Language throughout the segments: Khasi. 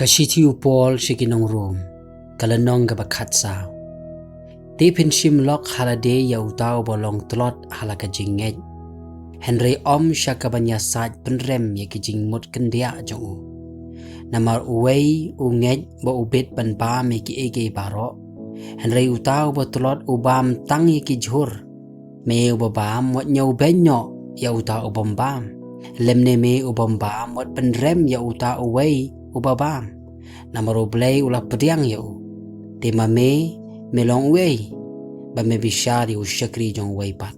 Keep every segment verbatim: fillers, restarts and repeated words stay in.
Ka shithi u Paul sha ki nong Rom, ka lynnong kaba khatsaw. Te phin shim lok ha lade ïa uta uba long tlot ha la ka jingngeit, hynrei ym sha ka ban ïasaid pynrem ïa ki jingmut khyndiat jong u. Namar uwei u ngeit ba u bit ban bam ïa kiei kiei baroh, hynrei uta uba tlot u bam tang ïa ki jhur. Me uba bam, wat ñiewbeiñ noh ïa uta u bym bam, lymne me u bym bam, wat pynrem ïa uta uwei uba bam, namar U Blei u la pdiang ïa u. Te ma me, me long uei, ba me bishar ïa u shakri jong uwei pat?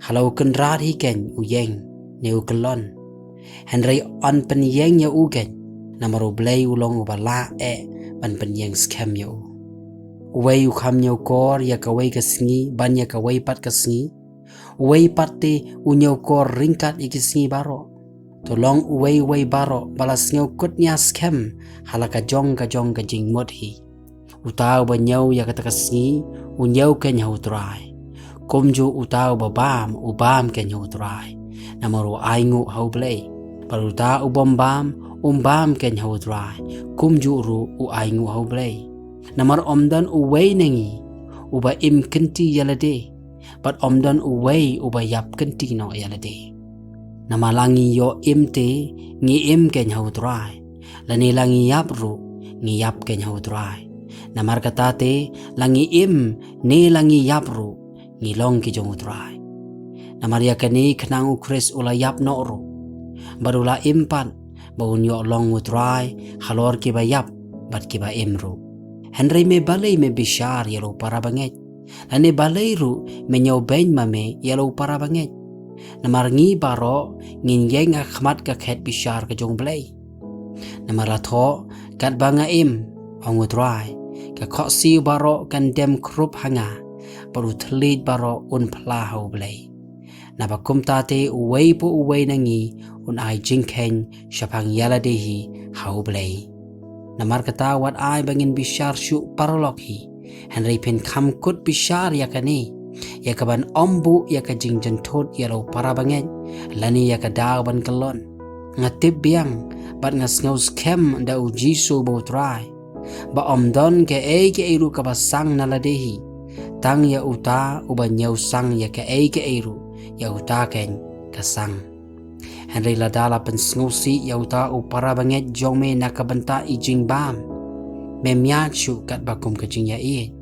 Halor u kynrad hi kein u ïeng ne u kyllon, hynrei yn pynïeng ïa u kein, namar U Blei u long uba lah eh ban pynïeng skhem ïa u. Uwei u kham ñiewkor ïa kawei ka sngi ban ïa kawei pat ka sngi, uwei pat te u ñiewkor ryngkat ïa ki sngi baroh. To long uwei uwei baroh ba la sngewkut nia skhem ha la ka jong ka jong ka jingmut hi. Uta uba ñiew ïa kata ka sngi, u ñiew kein ha U Trai. Kumjuh uta uba bam, u bam kein ha U Trai, namar u ainguh ha U Blei. Bad uta u bym bam, um bam kein ha U Trai, kumjuh ruh u ainguh ha U Blei. Namar ym don uwei na ngi uba im kynti ïa lade, bad ym don uwei uba ïap kynti noh ïa lade. Namar la ngi ïoh im te, ngi im kein ha U Trai, lane la ngi ïap ruh, ngi ïap kein ha U Trai. Namar kata te, la ngi im ne la ngi ïap ruh, ngi long ki jong U Trai. Namar ïa kane khnang U Khrist u la ïap noh ruh, bad u la im pat, ba un ïoh long U Trai halor kiba ïap bad kiba im ruh. Hynrei me balei me bishar ïa la u para bangeit? Lane balei ruh me ñiewbeiñ ma me ïa la u para bangeit? Namar ngi baroh ngin ïeng ha khmat ka khet bishar ka jong U Blei. Namar la thoh, katba nga im, ong U Trai, ka khohsiew baroh kan dem khrup ha nga, bad u thylliej baroh un phla ha U Blei. Naba kumta te uwei pa uwei na ngi un ai jingkheiñ shaphang ïa lade hi ha U Blei. Namar kata wat ai ba ngin bishar shuh paralok hi, hynrei phin kham kut bishar ïa kane, ïa ka ban ym buh ïa ka jingjynthut ïa la u para bangeit, lane ïa ka daw ban kyllon. Nga tip biang bad nga sngew skhem da U Jisu ba U Trai, ba ym don kaei kaei ruh kaba sang na lade hi, tang ïa uta uba ñiew sang ïa kaei kaei ruh, ïa uta kein ka sang. Hynrei lada la pynsngewsih ïa uta u para bangeit jong me na ka bynta i jingbam, mem ïaid shuh katba kum ka jingïaieit.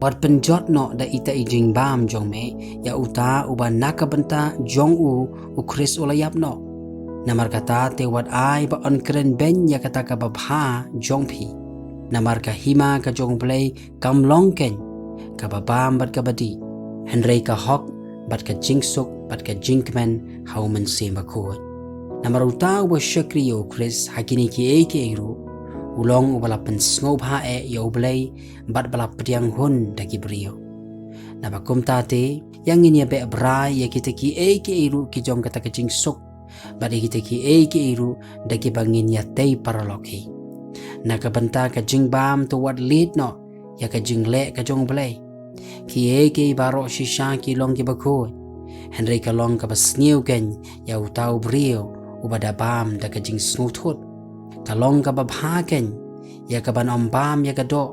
Wat pynjot noh da ita i jingbam jong me ïa uta uba na ka bynta jong u U Khrist u la ïap noh. Namar kata te wat ai ba yn kren beiñ ïa kata kaba bha jong phi. Namar ka hima ka jong U Blei kam long kein kaba bam bad kaba dih, hynrei ka hok bad ka jingsuk bad ka jingkmen ha U Mynsiem Bakhuid. Namar uta uba shakri ïa U Khrist ha kine kiei kiei ruh, u long uba la pynsngewbha eh ïa U Blei bad ba la pdiang hun da ki briew. Naba kumta te, ïa ngin ïa beh brai ïa kita kiei kiei ruh ki jong kata ka jingsuk, bad ïa kita kiei kiei ruh da kiba ngin ïa tei paralok hi. Na ka bynta ka jingbam to wat leit noh ïa ka jingleh ka jong U Blei. Kiei kiei baroh shisha ki long kiba khuid, hynrei ka long kaba sniew kein ïa uta u briew uba da bam da ka jingsngewthut. Ka long kaba bha kein ïa ka ban ym bam ïa ka doh,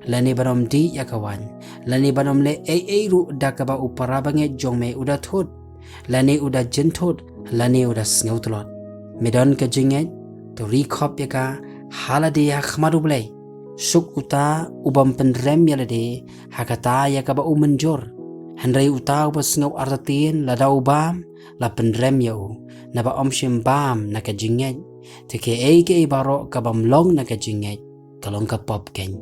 lane ban ym dih ïa ka waiñ, lane ban ym leh ei ei ruh da kaba u para bangeit jong me u da thut, lane u da jynthut, lane u da sngewtlot. Me don ka jingngeit, to ri khop ïa ka ha lade ha khmat U Blei. Suk uta u bym pynrem ïa lade ha kata ïa kaba u mynjur. Hynrei uta uba sngew artatien lada u bam, la pynrem ïa u, naba ym shym bam na ka jingngeit. Te kiei kiei baroh ka bym long na ka jingngeit, ka long ka pop kein.